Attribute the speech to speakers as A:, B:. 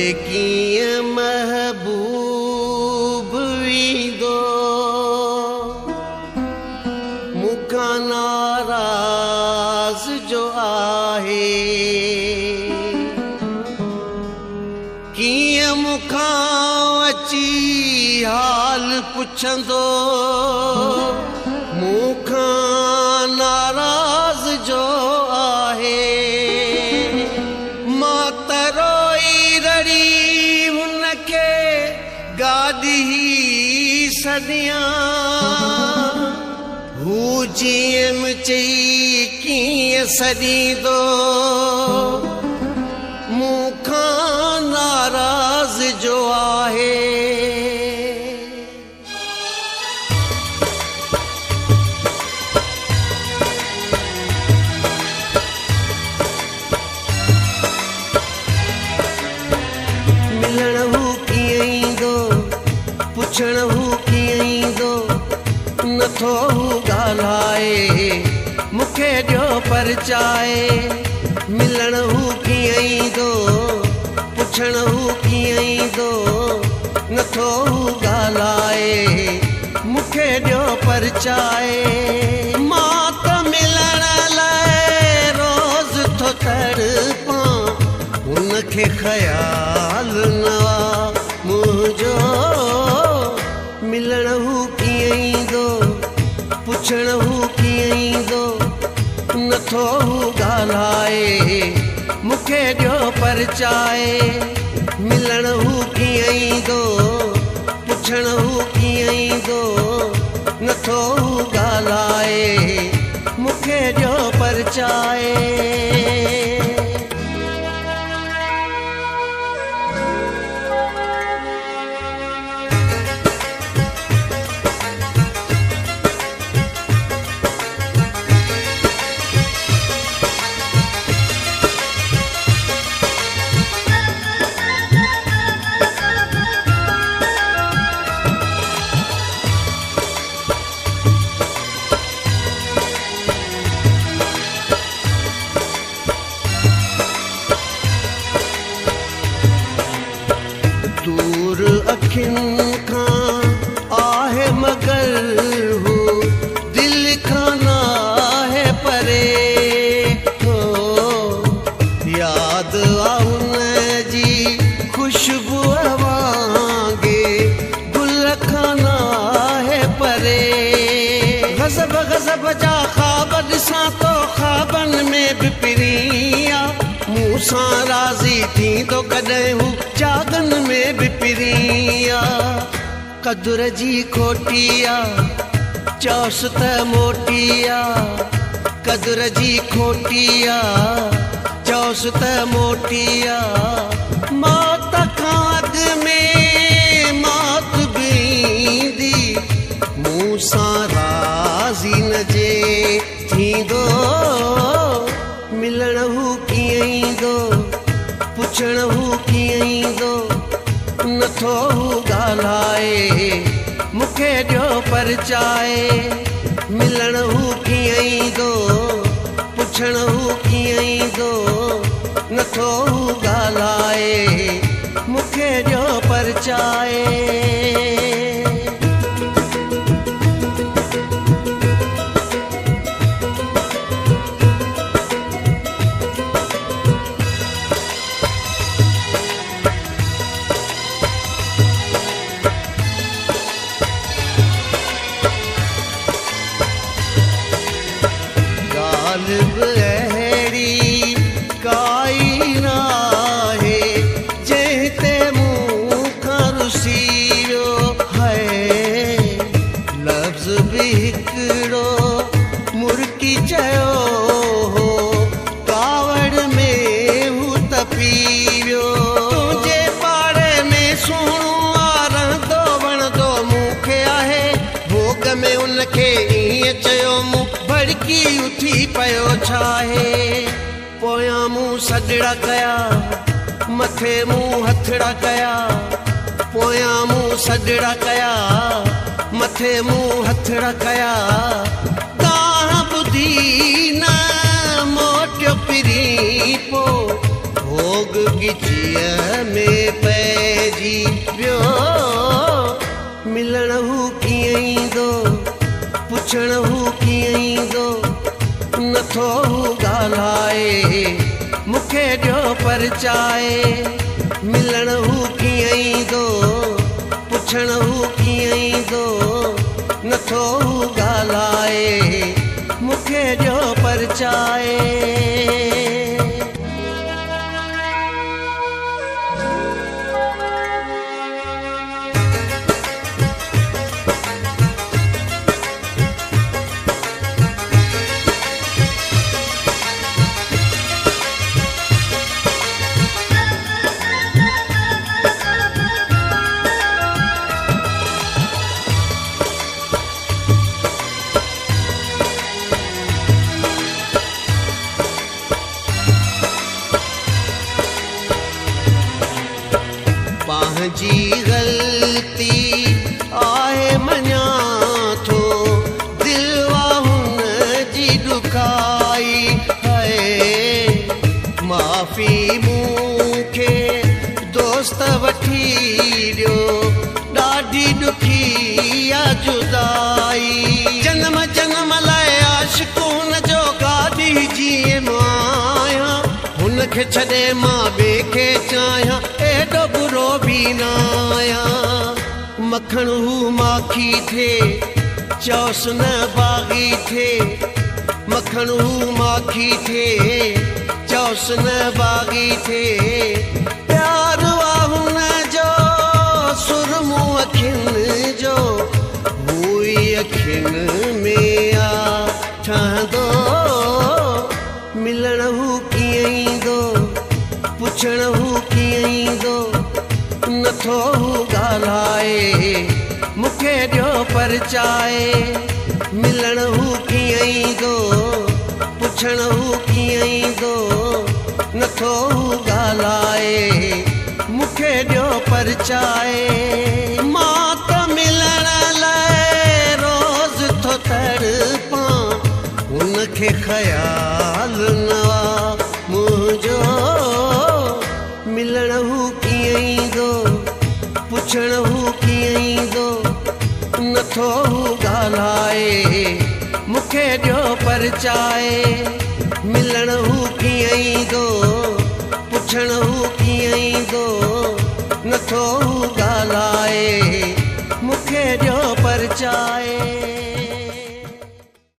A: منهنجي ڪيئن محبوب ويندو، مون کان ناراض جو آهي. ڪيئن مون کان اچي حال پڇندو، مون کان ناراض جو آهي. مان ته روئي رڙي هن کي گاڏي سڏيان، هو جيئن چئي ڪيئن سڏيندو، مون کان ناراض جو آهي. ملڻ هو ڪيئن ايندو، پڇڻ هو ڪيئن ايندو، نٿو هو ڳالهائي، مون کي ڏيو پرچائي. ملڻ هو ڪيئن ايندو، پڇڻ هو ڪيئن ايندو، نٿو هو ڳالهائي، مون کي ڏيو پرچائي. مان ته ملڻ لاءِ روز ٿو تڙپان، هن کي خيال نه آ منهنجو. ملڻ هو ڪيئن ايندو، پڇڻ هو ڪيئن ايندو، نٿو هو ڳالهائي، مون کي ڏيو پرچائي. ملڻ هو ڪيئن ايندو، پڇڻ هو ڪيئن ايندو، نٿو هو ڳالهائي، مون کي ڏيو پرچائي. دور اکين کان آهي مگر هو دل کان ناهي پري. هو ياد آ هن جي خوشبوءَ وانگي گل کان ناهي پري. غضب غضب جا خواب ڏسان ٿو، خوابن ۾ به پرين آ. مون سان راضي ٿيندو ڪڏهن هو، جاڳن ۾ به پرين آ. قدر جي کوٽي آ، چوس ته موٽي آ. قدر جي کوٽي آ، چوس ته موٽي آ. موت کان اڳ ۾ موت به ايندي، مون سان راضي نه جي ٿيندو. ملڻ هو ڪيئن ايندو، پڇڻ هو ڪيئن ايندو، نٿو هو ڳالهائي، مون کي ڏيو پرچائي. ملڻ هو ڪيئن ايندو، پڇڻ هو ڪيئن ايندو، نٿو هو ڳالهائي، مون کي ڏيو پرچائي. ڳالهه به اهڙي ڪائي ناهي جنهن تي مون کان رسي ويو آهي. لفظ به هڪڙو مرڪي چيو هو، ڪاوڙ ۾ هو تپي ويو. تنهنجي پاڙي ۾ سهڻو آ رهندو، وڻندو مون کي آهي. ڀوڳ ۾ ان کي ائين چيو مون، ڀڙڪي اٿي پيو ڇاهي. پويان مون سڏڙا ڪيا، مٿي مون هٿڙا ڪيا. پويان مون سڏڙا ڪيا، مٿي مون هٿڙا ڪيا. دانهن ٻڌي نه موٽيو پرين پوءِ، هو ڀوڳ ڳچيءَ ۾ پئجي ويو. ملڻ هو ڪيئن ايندو، پڇڻ هو ڪيئن ايندو، نٿو هو ڳالهائي مون کي ڏيو پرچائي. ملڻ هو ڪيئن ايندو، پڇڻ هو ڪيئن ايندو، نٿو هو ڳالهائي مون کي ڏيو پرچائي. पंहिंजी ग़लती आहे मञा थो, दिलि हुन जी ॾुखाई आहे। माफ़ी मूंखे दोस्त वठी ॾियो, ॾाढी ॾुखी आहे जुदाई। जनम जनम लाइ आशिक हुन जो गाॾी जीअं मां आहियाँ, हुनखे छॾे मां ॿिए खे चाहियाँ, एॾो बुरो बि न आहियाँ। मखण हू माखी थिए, चओसि न बाग़ी थिए। मखण हू माखी थिए, चओसि न बाग़ी थिए। प्यार आहे हुन जो सुरमो अखियुनि जो, हू ई अखियुनि में आ ठहंदो। मिलण हू कीअं ईंदो, पुछण हू कीअं ईंदो, नथो हू ॻाल्हाए मूंखे ॾियो परचाए। मिलण हू कीअं ईंदो, पुछण हू कीअं ईंदो, नथो हू ॻाल्हाए मूंखे ॾियो परचाए। मां त मिलण लाइ रोज़ थो तड़पां, हुनखे ख़याल न आहे मुंहिंजो। मिलण हू कीअं ईंदो, पुछण हू कीअं ईंदो, नथो हू ॻाल्हाए मूंखे ॾियो परचाए। मिलण हू कीअं ईंदो, पुछण हू कीअं ईंदो, नथो हू ॻाल्हाए मूंखे ॾियो परचाए।